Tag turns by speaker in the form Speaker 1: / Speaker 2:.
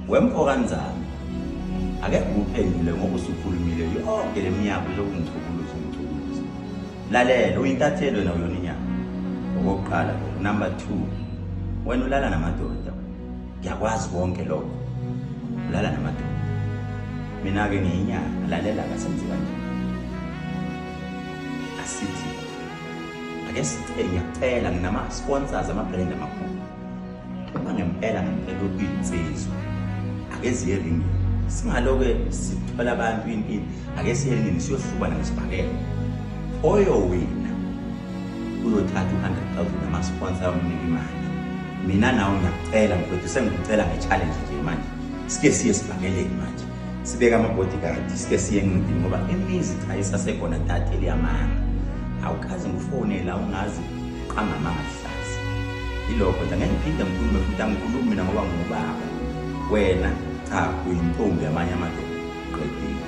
Speaker 1: Wemfo kanzama ake ngikuphendule ngoba usukhulumile yonke le minyaka ulokhu ungichukuluza ungichukuluza. Lalela, uyintatheli wena, uyona inyanga. Okokuqala lokho. Number 2, wena ulala namadoda, ngiyakwazi konke lokho, ulala namadoda. Mina-ke ngiyinyanga. Lalela, kasenze kanje, asithi ake sicele, ngiyakucela, nginama-sponsors, ama-brand amakhulu. Uma ngempela ngempela uyinsizwa, ake ziye eringini, singaloke sithola abantu ini. Ake siye eringini, siyohlubana ngesibhakela. Oyowina uyothatha u-100,000, ama-sponsor ayomnika imali. Mina nawe, ngiyakucela mfowethu, sengikucela nge-challenge nje manje, sike siye esibhakeleni manje, sibeke ama-bodyguard, sike siye encindini, ngoba imizi cha isasekhona ntatheli yamanga. Awukaze ngifonela, ungazi qamba amanga hlazi. Yilokho nje, angeke ngiphinde ngikhulume futhi, angikhulumi mina ngoba ngubaba. Wena cha, uyintombi yamanye amadoda. Qedile.